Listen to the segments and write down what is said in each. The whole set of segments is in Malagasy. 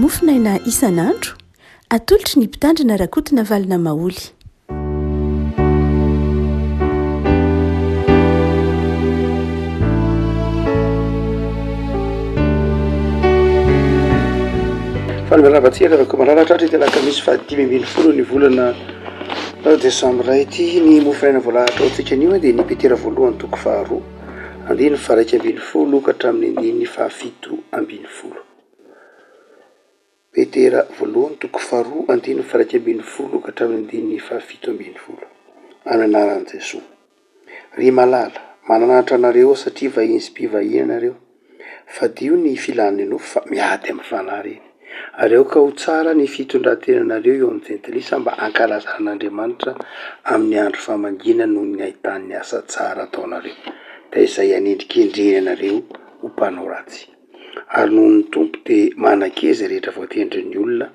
Mofonaina isan'andro, atolotry ny Mpitandrina Rakotonavalona Maholy. Faly miarahaba antsika ry havako malala tratry ity alakamisy faha 15 ny volana desambra ity. Ny mofonaina voalahatra ho antsika anio dia ny Petera voalohany toko faharoa andininy faha 11 ka hatramin'ny andininy faha 17. Petera voalohany toko faharoa andininy faha 11 ka hatramin'ny andininy faha 17. Amin'ny anaran'i Jesoa. Ry malala, mananatra anareo aho satria vahiny sy mpivahiny ianareo. Fadio ny filan'ny nofo fa miady amin'ny fanahy ireny. Ary aoka ho tsara ny fitondran-tenanareo eo amin'ny jentilisa mba hankalazana an'Andriamanitra amin'ny andro famangiana noho ny ahitany ny asa tsara ataonareo, dia izay hanendrikendrehiny anareo ho mpanao ratsy. Ary noho ny Tompo dia manake izay rehetra voatendrin'ny olona,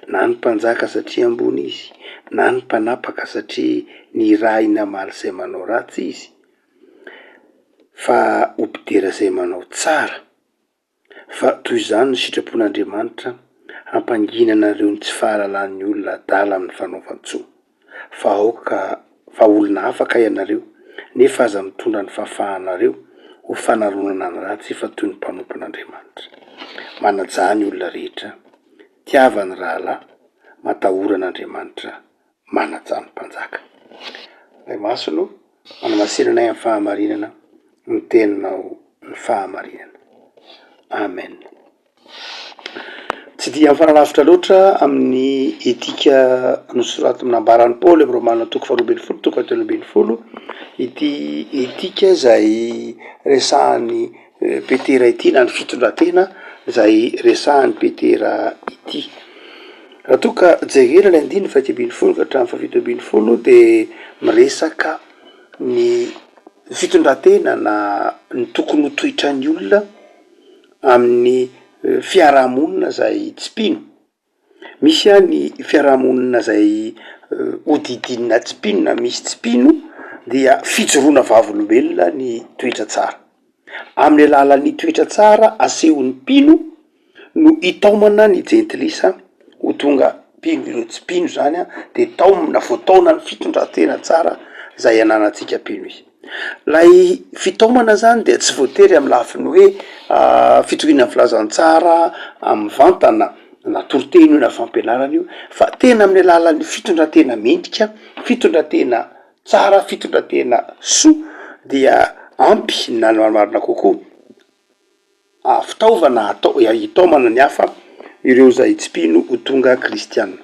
na ny mpanjaka satria ambony izy, na ny mpanapaka satria nirahiny hamaly izay manao ratsy izy, fa ho mpidera izay manao tsara, fa toy izany no sitrapon'Andriamanitra hampangina anareo ny tsy fahalalan'ny olona adala amin'ny fanaovan-tsoa, fa aoka fa olona afaka ianareo, nefa aza mitondra ny fahafahanareo ho fanaronana ny ratsy fa toy ny mpanompon'Andriamanitra. Manajà ny olona rehetra, tiava ny rahalahy, matahora an'Andriamanitra, manajà ny mpanjaka. Ray Masina o, manamasina anay amin'ny fahamarinana, ny teninao ny fahamarinana. Amen. Tsy dia mifanalavitra loatra amin'ny etika nosoratiny nambaran'i Paoly amin'ny Romana toko faharoa ambin'ny folo toko fahatelo ambin'ny folo ity etika izay resahan'i Petera ity na ny fitondran-tena izay resahan'i Petera ity. Raha toa ka jerena ilay andininy faha iraika ambin'ny folo ka hatramin'ny faha 17 dia miresaka ny fitondran-tena na ny tokony ho toetran'ny olona amin'ny fiarahamonina izay tsy mpino. Misy ny fiarahamonina izay hodidinina tsy mpino na misy tsy mpino dia fijoroana vavolombelona ny toetra tsara. Amin'ny alalan'ny toetra tsara asehon'ny mpino no hitaomana ny jentilisa ho tonga mpino, ireo tsy mpino zany an de taomina, voataonan'ny fitondran-tena tsara zay ananantsika mpino izy. Lay fitaomana zany de tsy voatery amy lafiny hoe fitoriana ny filazantsara mivantana na toriteny io na fampianarana io fa tena amin'ny alalan'ny fitondran-tena mendrika, fitondran-tena tsara, fitondran-tena soa dia ampy na ny marimarina kokoa. Fitaovana atao hitaomana ny hafa ireo izay tsy mpino ho tonga kristiana.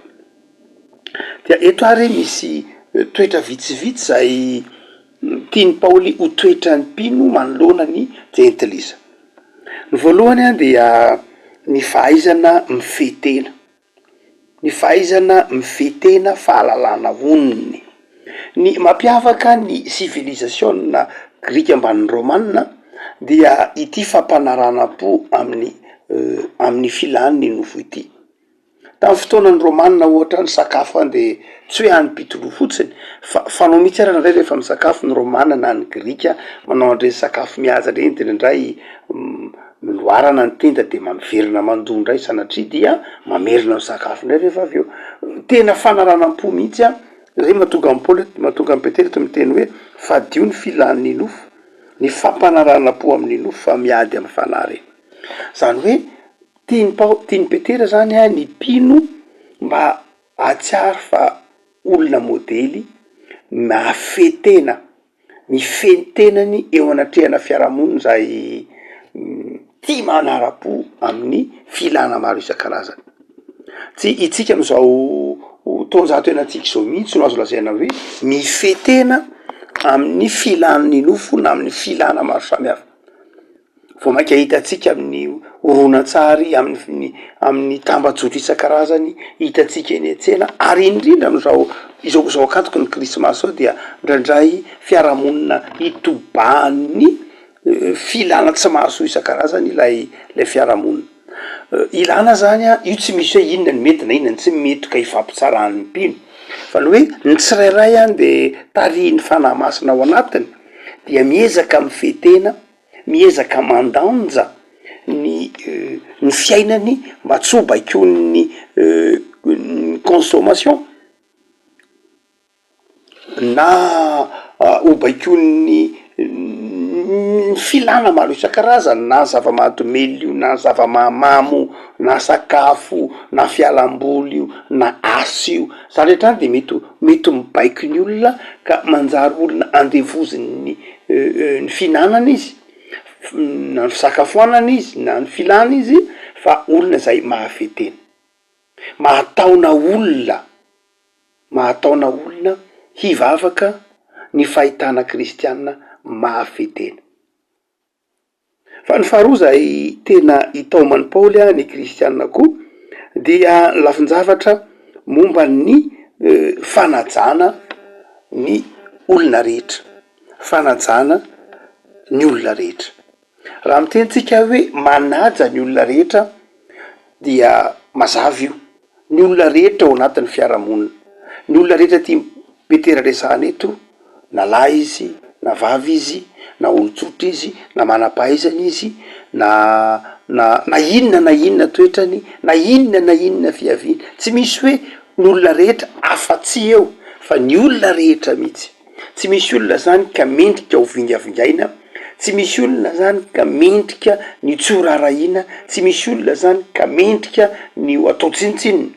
Dia eto ary misy toetra vitsivitsy izay tian'i Paoly ho toetran'ny mpino manoloana ny jentilisa. Ny voalohany dia ny fahaizana mifehy tena. Ny fahaizana mifehy tena, fahalalana onony. Ny mampiavaka ny sivilizasiona grika mbamin'ny romana dia ity fampanaranam-po amin'ny amin'ny filan'ny nofo ity. Tamin'ny fotoanan'ny romana ohatra ny sakafo any de tsy hoe hanim-pitoloha fotsiny fa fanao mihitsy ary indraindray rehefa misakafo ny romana na ny grika manao an'ireny sakafo mihaja ireny de indraindray Loarana ny tenda de miverina mandoa indray sanatria dia mamerina misakafo indray rehefa avy eo. Tena fanaranam-po mihitsy an, zay mahatonga an'i Paoly eto, mahatonga an'i Petera eto miteny hoe fadio ny filan'ny nofo, ny fampanaranam-po amin'ny nofo fa miady amin'ny fanahy ireny. Zany hoe tian'i Pao- tian'i Petera zany an ny mpino mba hahatsiaro fa olona modely mahafehy tena mifehy ny tenany eo anatrehana fiarahamonina izay tia manara-po amin'ny filana maro isan-karazany. Tsy itsika amin'izao taonjato iainantsika izao mihitsy no azo lazaina hoe mifehy tena amin'ny filan'ny nofo na amin'ny filana maro samihafa. Vao mainka hitantsika amin'ny horonantsary, amin'ny amin'ny tambajotra isan-karazany, hitantsika eny an-tsena ary indrindra amin'izao izao izao ankatoky ny krismasy izao dia indraindray fiarahamonina itobahan'ny filana tsy mahasoa isan-karazany ilay ilay fiarahamonina. Ilana zany an, io tsy misy hoe inona no mety na inona no tsy mety ka ifampitsaran'ny mpino fa ny hoe ny tsirairay an de tarihin'ny fanahy masina ao anatiny dia miezaka mifehy tena miezaka mandanja. ny ny fiainany mba tsy ho baikoin'ny ny consommation na ho baikoin'ny ny filana maro isan-karazany na zava-mahadomelina io na zava-mahamamo na sakafo na fialamboly io na asa io, zany rehetra zany de mety ho mety mibaiko ny olona ka manjary olona andevozin'ny ny fihinanana izy na ny fisakafoanana izy na ny filana izy fa olona zay mahafehy tena, mahataona olona. Mahataona olona hivavaka ny fahitana kristiana mahafehy tena. Fa ny faharoa izay tena itaoman'i Paoly ny kristiana koa dia ny lafin-javatra momba ny fanajana ny olona rehetra, fanajana ny olona rehetra. Raha miteny tsika hoe manaja ny olona rehetra dia mazava io, ny olona rehetra ao anatin'ny fiarahamonina, ny olona rehetra tian'i Petera resahana eto na lahy izy na vavy izy na olon-tsotra izy na manam-pahaizana izy na na na inona na inona toetrany na inona na inona fiaviany, tsy misy hoe ny olona rehetra afa-tsy eo fa ny olona rehetra mihitsy. Tsy misy olona zany ka mendrika ho vingavingaina, tsy misy olona zany ka mendrika ny tsy ho rarahiana, tsy misy olona zany ka mendrika ny ho atao tsinontsinona,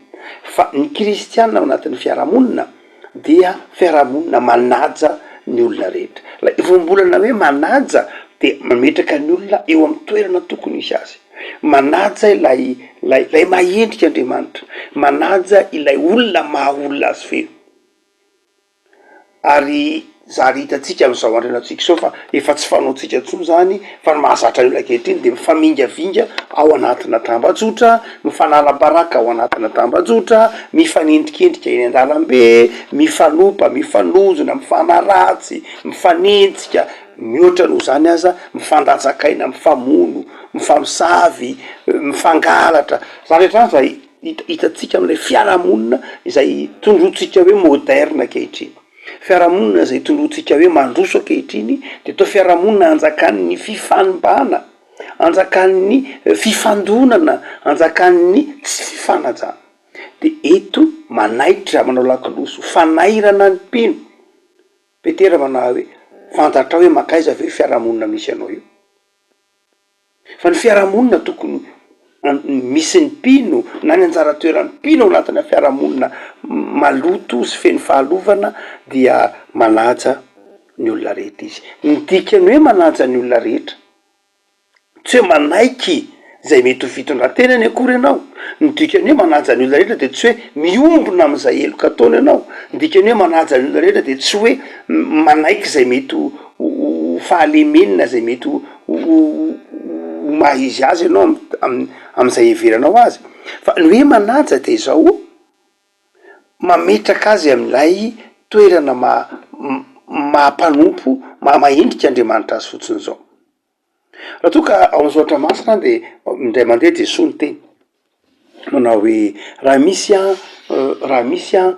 fa ny kristiana ao anatin'ny fiarahamonina dia fiarahamonina manaja ny olona rehetra. Ilay voambolana hoe manaja dia mametraka ny olona eo amin'ny toerana tokony hisy azy, manaja ilay ilay ilay maha endrika Andriamanitra, manaja ilay olona maha olona azy feno. Ary zary hitantsika amin'izao andro iainantsika izao fa efa tsy fanaontsika intsony izany fa ny mahazatra ny olona ankehitriny de mifamingavinga ao anatina tambajotra, mifanala baraka ao anatina tambajotra, mifanendrikendrika eny an-dalambe, mifanompa, mifanozona, mifanaratsy, mifanenjika, mihoatra noho izany aza mifandatsak'aina, mifamono, mifamosavy, mifangalatra, zany rehetra zany zay Hita hitantsika amin'ilay fiarahamonina izay tondrointsika hoe moderne ankehitriny. Fiarahamonina izay tondrointsika hoe mandroso ankehitriny dia toa fiarahamonina anjakan'ny fifanimbana, anjakan'ny fifandonana, anjakan'ny tsy fifanajana. Dia eto manaitra, manao lakolosy ho fanairana ny mpino. Petera manao hoe, fantatrao hoe mankaiza ve io fiarahamonina misy anao io? Fa ny fiarahamonina tokony misy ny mpino na ny anjara toeran'ny mpino ao anatina fiarahamonina maloto sy feno fahalovana dia manaja ny olona rehetra izy. Ny dikany hoe manaja ny olona rehetra, tsy hoe manaiky izay mety ho fitondran-tenany akory ianao, ny dikany hoe manaja ny olona rehetra dia tsy hoe miombona amin'izay heloka ataony ianao, ny dikany hoe manaja ny olona rehetra dia tsy hoe manaiky izay mety ho ho fahalemeny na izay mety ho ho maha izy azy ianao amin'izay iheveranao azy. Fa ny hoe manaja dia izao, mametraka azy amin'ilay toerana maha maha mpanompo, maha mahendrika Andriamanitra azy fotsiny izao. Raha toa ka ao amin'ny soratra masina dia indray mandeha Jesoa niteny manao hoe raha misy an raha misy an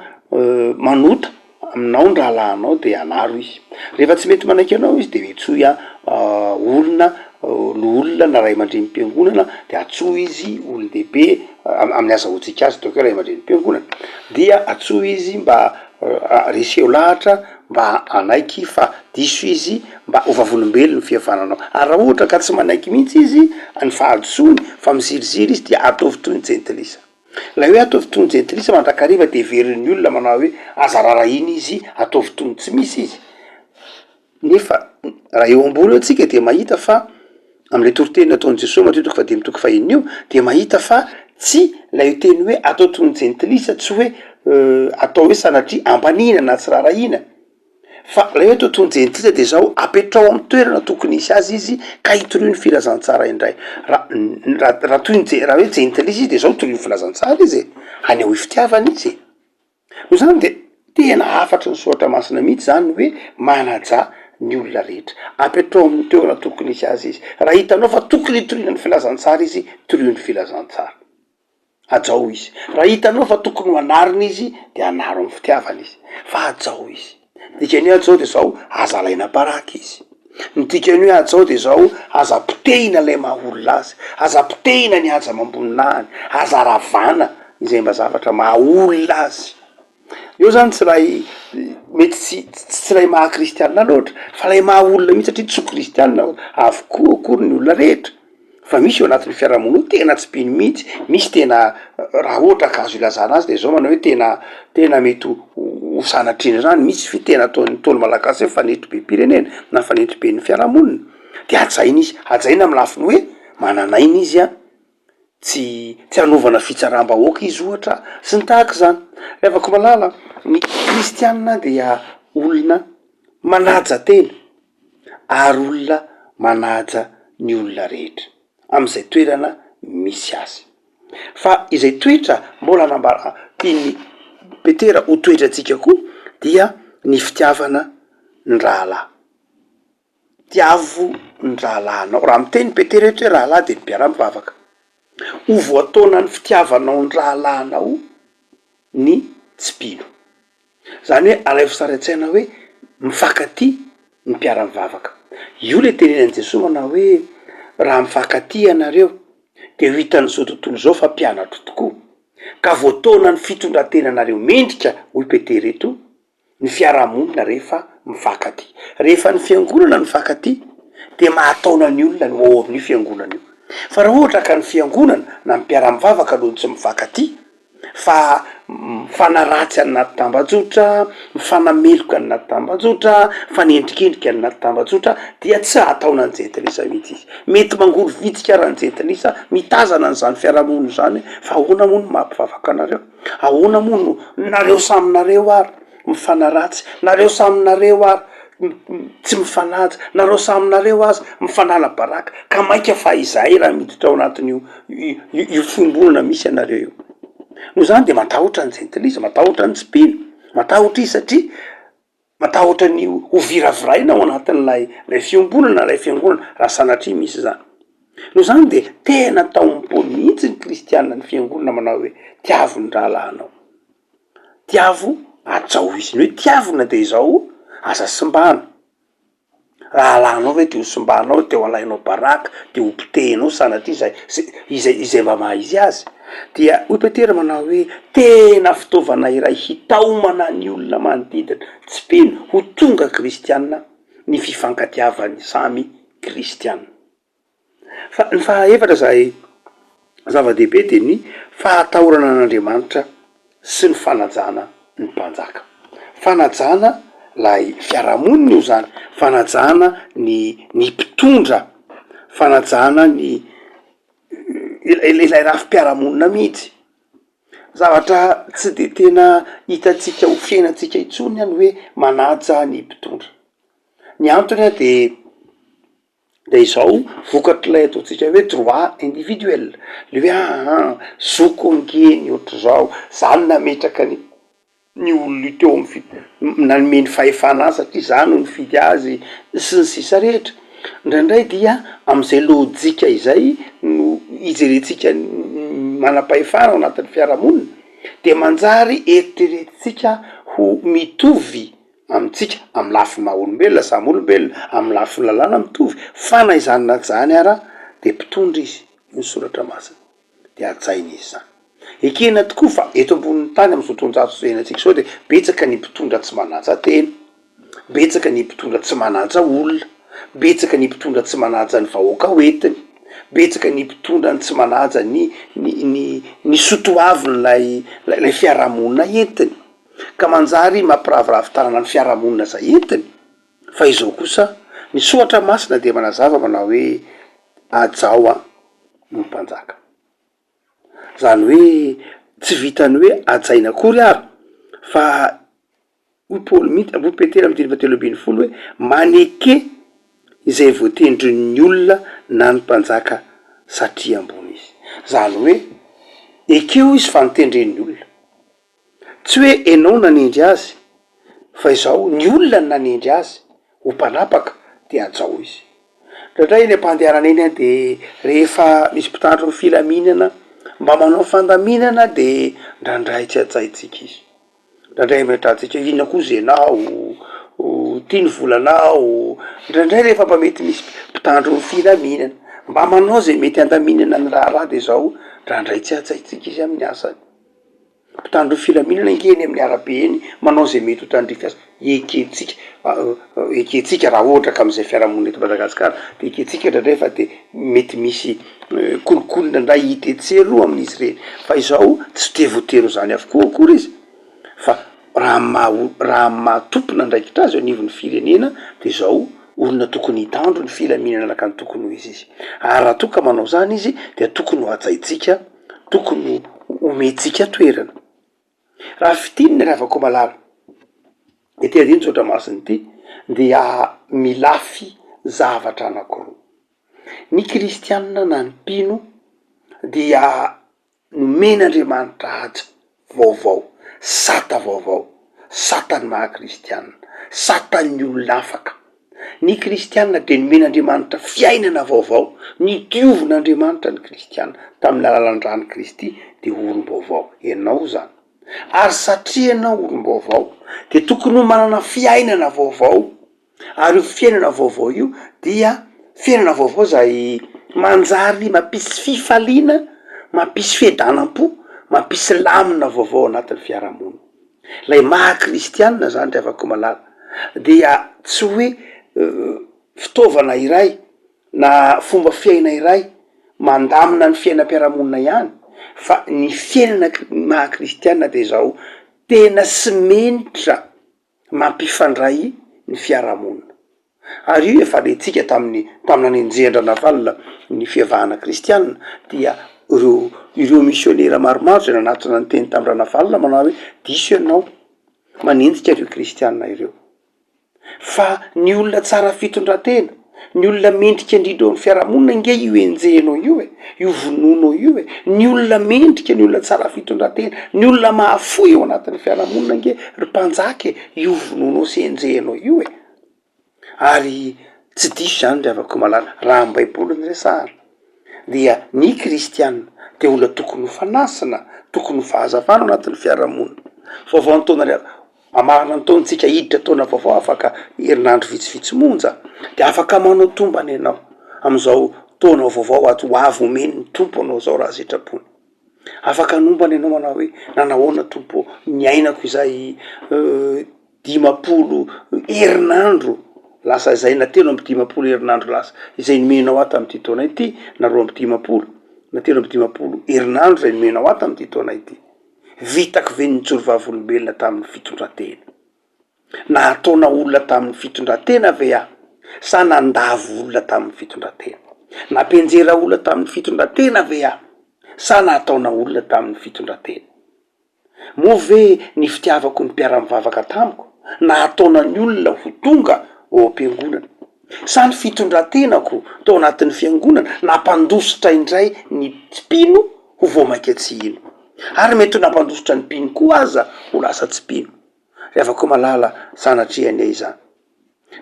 manota aminao ny rahalahinao de anaro izy, rehefa tsy mety manaiky anao izy de antsoy an olona loholona na ray aman-drenim-piangonana de antsoy izy olon-dehibe amin'ny azahoantsika azy ataoko hoe ray aman-drenim-piangonana, dia antsoy izy mba reseo lahatra mba hanaiky fa diso izy mba ho vavolombelon'ny fihavananao. Ary raha ohatra ka tsy manaiky mihitsy izy ny fahadisoany fa miziriziry izy dia ataovy toy ny jentilisa. Ilay hoe ataovy toy ny jentilisa mandrakariva dia heverin'ny olona manao hoe aza rarahina izy, ataovy toy ny tsy misy izy. Nefa raha eo ambony eo tsika dia mahita fa amin'ilay toriteny nataon'i Jesoa Matio toko fahadimy toko fahenina io dia mahita fa tsy ilay teny hoe atao toy ny jentilisa tsy hoe atao hoe sanatria ambaniana na tsy rarahina fa ilay hoe atao toy ny jentilisa dia zao apetrao amin'ny toerana tokony hisy azy izy ka hitorio ny filazantsara indray raha raha toy ny je- raha hoe jentilisa izy de zao torio ny filazantsara izy e, haneho fitiavana izy e. Noho izany dia tena hafatry ny soratra masina mihitsy izany ny hoe manajà ny olona rehetra. Apetraho amin'ny toerana tokony hisy azy izy. Raha hitanao fa tokony hitoriana ny filazantsara izy, torio ny filazantsara. Hajao izy. Raha hitanao fa tokony ho anarina izy, dia anaro amin'ny fitiavana izy. Fa hajao izy. Ny dikany hoe hajao dia izao, aza alaina baraka izy. Ny dikan'ny hoe hajao de zao, aza potehina ilay maha olona azy, aza potehina ny haja amam-boninahiny, aza ravana izay mba zavatra maha olona azy. Eo zany tsy ilay mety tsy tsy ilay maha kristianina loatra fa ilay maha olona mihitsy satria tsy ho kristianina avokoa akory ny olona rehetra fa misy ao anatin'ny fiarahamonina ao tena tsy mpino mihitsy, misy tena raha ohatra ka azo ilazana azy de zao manao hoe tena tena mety ho ho sanatrian'izany zany, misy ve tena ataon'ny ntaolo malagasy hoe fanetri-bem-pirenena na fanetri-ben'ny fiarahamonina de hajaina izy, hajaina amin'ny lafiny hoe manana aina izy an. tsy tsy hanaovana fitsaram-bahoaka izy ohatra sy ny tahaka izany. Ry havako malala, ny kristianina dia olona manaja tena ary olona manaja ny olona rehetra amin'izay toerana misy azy. Fa izay toetra mbola nambara tian'i Petera ho toetrantsika koa dia ny fitiavana ny rahalahy. Tiavo ny rahalahinao. Raha miteny Petera eto hoe rahalahy dia ny mpiara-mivavaka. Ho voataonan'ny fitiavanao ny rahalahinao ny tsy mpino. Izany hoe alaivo sary an-tsaina hoe mifankatia ny mpiara-mivavaka. Io ilay tenenan'i Jesoa manao hoe raha mifankatia ianareo dia ho hitan'izao tontolo izao fa mpianatro tokoa. Ka voataonan'ny fitondran-tenanareo mendrika hoy Petera eto ny fiarahamonina rehefa mifankatia. Rehefa ny fiangonana no mifankatia dia mahataona ny olona ny ho ao amin'io fiangonana io. Fa raha ohatra ka ny fiangonana na ny mpiara-mivavaka no tsy mifankatia fa mifanaratsy any anaty tambajotra, mifanameloka any anaty tambajotra, mifanendrikendrika any anaty tambajotra dia tsy hahataona ny jentilisa mihitsy izy. Mety mangorovitsika ara ny jentilisa mitazana an'izany fiarahamonina izany fa ahoana moa no maha mpivavaka anareo? Ahoana moa no nareo samy nareo ary mifanaratsy, nareo samy nareo ary tsy mifanaja, nareo samy nareo aza mifanala baraka, ka maika fa izahay raha miditra ao anatin'io io fiombonana misy anareo io. Noho izany de matahotra ny jentilisa, matahotra ny tsy mpino, matahotra izy satria Matahotra ny ho viraviraina ao anatin'ilay ilay fiombonana, ilay fiangonana, raha sanatria misy izany. Noho izany dia tena taomin'i Paoly mihitsy ny kristiana, ny fiangonana manao hoe, tiavo ny rahalahinao. Tiavo, hajao izy. Ny hoe tiavina dia izao, aza simbana. Rahalahinao ve de ho simbanao, de ho alainao baraka, de ho potehinao sanatria izay izay izay mba maha izy azy? Dia hoy Petera manao hoe, tena fitaovana iray hitaomana ny olona manodidina tsy mpino ho tonga kristiana ny fifankatiavan'ny samy kristiana. Fa ny fahaefatra izay zava-dehibe dia ny fahatahorana an'Andriamanitra sy ny fanajana ny mpanjaka. Fanajana ilay fiarahamonina io zany, fanajana ny ny mpitondra, fanajana ny ilay rafi-piarahamonina mihitsy. Zavatra tsy de tena hitantsika ho fiainantsika intsony ny hoe manaja ny mpitondra. Ny antony a de. De izao vokatr'ilay ataontsika hoe droit individuel, le hoe aa zoko ange ny ohatr'izao, za no nametraka ny ny olona io teo amy fi- nanome ny fahefana azy satria za no nifidy azy sy ny sisa rehetra, indraindray dia am'zay lôjika izay no ijerentsika ny manam-pahefana ao anatin'ny fiarahamonina de manjary eritreretintsika ho mitovy amintsika, amin'ny lafiny maha olombelona, samy olombelona, amin'ny lafiny lalàna mitovy, fa na izany na izany ara dia mpitondra izy, hoy ny soratra masina, dia hajaina izy izany. Ekena tokoa fa eto ambonin'ny tany amin'izao taonjato izao iainantsika izao dia betsaka ny mpitondra tsy manaja tena, betsaka ny mpitondra tsy manaja olona, betsaka ny mpitondra tsy manaja ny vahoaka hoentiny, betsaka ny mpitondra ny tsy manaja ny ny ny ny soa toavin'ilay ilay fiarahamonina entiny. ka manjary mampiraviravy tanana ny fiarahamonina izay entiny, fa izao kosa, ny soratra masina dia manazava manao hoe, hajao an ny mpanjaka. Izany hoe tsy vitan'ny hoe hajaina akory ary fa hoy Paoly mihitsy, hoy Petera amin'ny andininy fahatelo ambinifolo hoe, maneke izay voatendrin'ny olona na ny mpanjaka satria ambony izy. Izany hoe ekeo izy fa notendren'ny olona. Tsy hoe enao nanendry azy fa izao ny olona no nanendry azy ho mpanapaka de hajao izy. Indraindray eny am-pandehanana eny an de rehefa misy mpitandro ny filaminana mba manao fandaminana de ndraindray tsy hajaintsika izy, ndraindray ametrahantsika hoe inona koa ze enao. Ity ny volanao, indraindray rehefa mba mety misy mpitandro ny filaminana, mba manao zay mety handaminana ny raharaha de zao indraindray tsy hajaintsika izy amin'ny asany. Mpitandro ny filaminana ange eny amin'ny arabe eny manao zay mety ho tandrify azy, ekentsika ekentsika raha ohatra ka am'zay fiarahamonina eto Madagasikara de ekentsika indraindray fa de mety misy kolikoly indraindray hita etsy sy eroa amin'izy ireny, fa izao tsy de voatery ho zany avokoa akory izy fa raha amy maha o- raha amy maha tompon'andraikitra azy eo anivon'ny firenena de zao olona tokony hitandro ny filaminana araka ny tokony ho izy izy, ary raha toa ka manao zany izy de tokony ho hajaintsika, tokony homentsika toerana. Raha fintinina ry havako malala, ity andinin-tsoratra masina ity dia milafy zavatra anankiroa. Ny kristianina na ny mpino dia nomen'Andriamanitra haja vaovao, sata vaovao, satan'ny maha kristianina, satan'ny olona afaka. Ny kristianina dia nomen'Andriamanitra fiainana vaovao, nodiovin'Andriamanitra ny kristianina tamin'ny alalan'ny ran'i Kristy dia olom-baovao ianao izany. Ary satria ianao olom-baovao dia tokony ho manana fiainana vaovao, ary io fiainana vaovao io dia fiainana vaovao izay manjary mampisy fifaliana, mampisy fiadanam-po, mampisy lamina vaovao ao anatin'ny fiarahamonina. Ilay maha kristianina zany ry havako malala dia tsy hoe fitaovana iray na fomba fiaina iray mandamina ny fiainam-piarahamonina ihany fa ny fiainana maha kristianina de zao tena simenitra mampifandray ny fiarahamonina. Ary io efa rentsika tamin'ny tamin'ny nanenjehan-dRanavalona ny fivavahana kristiana dia ireo ireo misionera maromaro izay nanatona niteny tamin-dRanavalona manao hoe diso ianao manenjika ireo kristiana ireo fa ny olona tsara fitondran-tena, ny olona mendrika indrindra eo amin'ny fiarahamonina ange io enjehinao io e, io vonoinao io e, ny olona mendrika, ny olona tsara fitondran-tena, ny olona mahafoy eo anatin'ny fiarahamonina ange ry mpanjaka e, io vonoinao sy enjehinao io e. Ary tsy diso izany ry havako malala, raha ny baiboly no resahana dia ny kristiana dia olona tokony ho fanasina, tokony ho fahazavana ao anatin'ny fiarahamonina. Vaovao ny taona ry havana, mamarana ny taona tsika hiditra taona vaovao afaka herinandro vitsivitsy monja de afaka manao tombana ianao am'izao taona vaovao ato ho avy omen'ny Tompo anao zao raha sitrapony. Afaka hanombana ianao manao hoe nanahoana Tompo ô, niainako izay 50 herinandro lasa izay na 53 herinandro lasa izay nomenao ahy tamin'ity taona ity na 52 na 53 herinandro izay nomenao ahy tamin'ity taona ity. Vitako ve ny nijoro vavolombelona tamin'ny fitondran-tena? Nahataona olona tamin'ny fitondran-tena ve aho sa nandavo olona tamin'ny fitondran-tena? Nampianjera olona tamin'ny fitondran-tena ve aho sa nahataona olona tamin'ny fitondran-tena? Moa ve ny fitiavako ny mpiara-mivavaka tamiko nahataona ny olona ho tonga ao am-piangonana? Sa ny fitondran-tenako tao anatin'ny fiangonana nampandositra indray ny tsy mpino ho vao mainka tsy hino? Ary mety ho nampandositra ny mpino koa aza ho lasa tsy mpino. Ry havako malala, sanatria anie izany.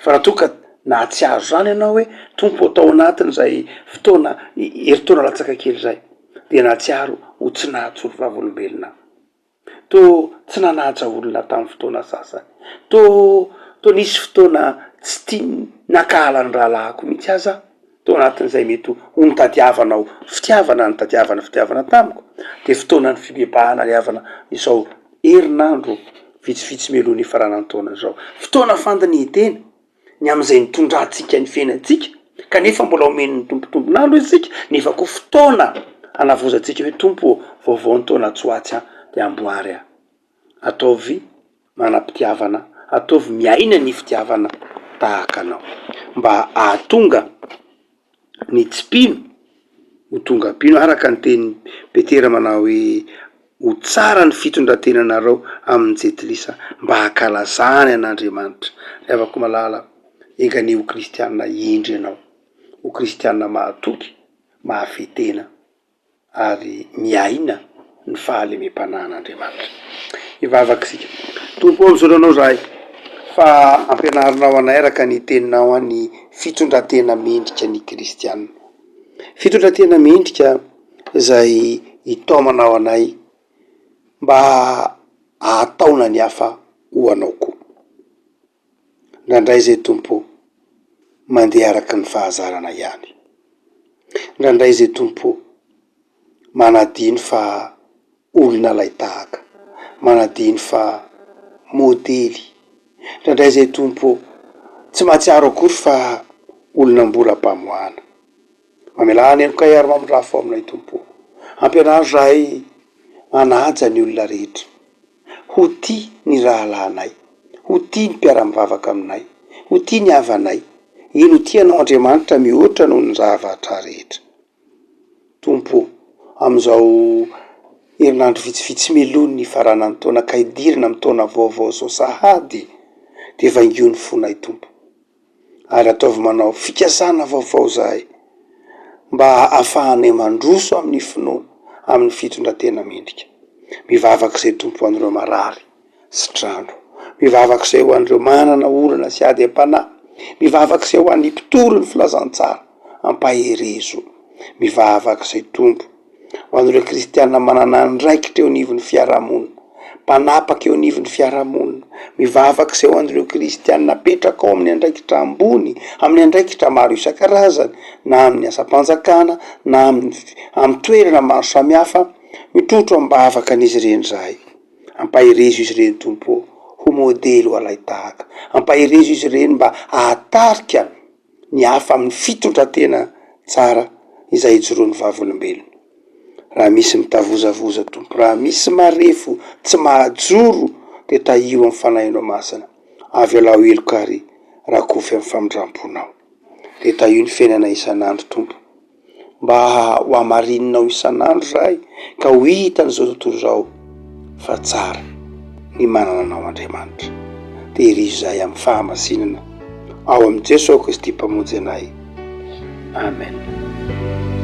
Fa raha toa ka nahatsiaro izany ianao hoe, Tompo ô, tao anatin'izay fotoana, herintaona latsaka kely izay, dia nahatsiaro ho tsy nahajoro vavolombelona aho. Toa tsy nanaja olona tamin'ny fotoana sasany. Toa, toa nisy fotoana tsy tia nankahala ny rahalahiko mihitsy aza aho. Tao anatin'izay mety ho nitadiavanao fitiavana, nitadiavana fitiavana tamiko, dia fotoanan'ny fibebahana ry havana izao herinandro vitsivitsy mialoha ny hifaranan'ny taona izao. Fotoana fandinihin-tena ny amin'izay nitondrantsika ny fiainantsika, kanefa mbola omen'ny Tompo tombon'andro isika, nefa koa fotoana hanavozantsika hoe Tompo ô, vaovao ny taona atsy ho atsy an, dia amboary aho. Ataovy manam-pitiavana, ataovy miaina ny fitiavana tahaka anao, mba hahatonga ny tsy mpino ho tonga mpino, araka ny tenin'i Petera manao hoe, Ho tsara ny fitondran-tenanareo amin'ny jentilisa mba hankalazany an'Andriamanitra. Ry havako malala, enga anie ho kristiana hendry ianao, ho kristiana mahatoky, mahafehy tena. ary miaina ny fahalemem-panahin'Andriamanitra. Hivavaka isika. Tompo ô, misaotra Anao izahay fa ampianarinao anay araka ny Teninao ny fitondran-tena mendrika ny kristiana. Fitondran-tena mendrika izay itaomanao anay mba hahataona ny hafa ho Anao koa. Indraindray izay Tompo ô, mandeha araka ny fahazarana ihany. Indraindray izay Tompo ô, manadino fa olona alain-tahaka, manadino fa modely. Indraindray izay Tompo ô, tsy mahatsiaro akory fa olona mbola am-pamoahana. Mamelà ny helokay ary mamindrafo aminay Tompo ô. Ampianaro izahay hanaja ny olona rehetra, ho tia ny rahalahinay, ho tia ny mpiara-mivavaka aminay, ho tia ny havanay, eny ho tia Anao Andriamanitra mihoatra noho ny zavatra rehetra. Tompo ô, amin'izao herinandro vitsivitsy mialoha ny hifaranan'ny taona ka hidirana amin'ny taona vaovao izao sahady dia vangio ny fonay Tompo. ary ataovy manao fikasana vaovao izahay mba hahafahanay mandroso amin'ny finoana, amin'ny fitondran-tena mendrika. Mivavaka izay Tompo ho an'ireo marary sy trano. Mivavaka izay ho an'ireo manana olana sy ady am-panahy. Mivavaka izay ho an'ny mpitory ny filazantsara. Ampaherezo. Mivavaka izay Tompo. Ho an'ireo kristiana manana andraikitra eo anivon'ny fiarahamonina, mpanapaka eo anivon'ny fiarahamonina, mivavaka izay ho an'ireo kristiana apetraka ao amin'ny andraikitra ambony, amin'ny andraikitra maro isan-karazany, na amin'ny asam-panjakana, na amin'ny amin'ny toerana maro samihafa, mitrotro am-bavaka an'izy ireny izahay. Ampaherezo izy ireny Tompo ô, ho modely ho alain-tahaka. Ampaherezo izy ireny mba hahatarika ny hafa amin'ny fitondran-tena tsara izay ijoroan'ny vavolombelona. Raha misy mitavozavoza Tompo, raha misy marefo tsy mahajoro dia tahio amin'ny Fanahinao Masina, avelao heloka ary rakofy amin'ny famindram-ponao. Dia tahio ny fiainana isan'andro Tompo. Mba ho hamarininao isan'andro izahay ka ho hitan'izao tontolo izao fa tsara ny manana anao Andriamanitra. Tehirizo izahay amin'ny fahamasinana ao amin'i Jesoa Kristy Mpamonjy anay. Amen.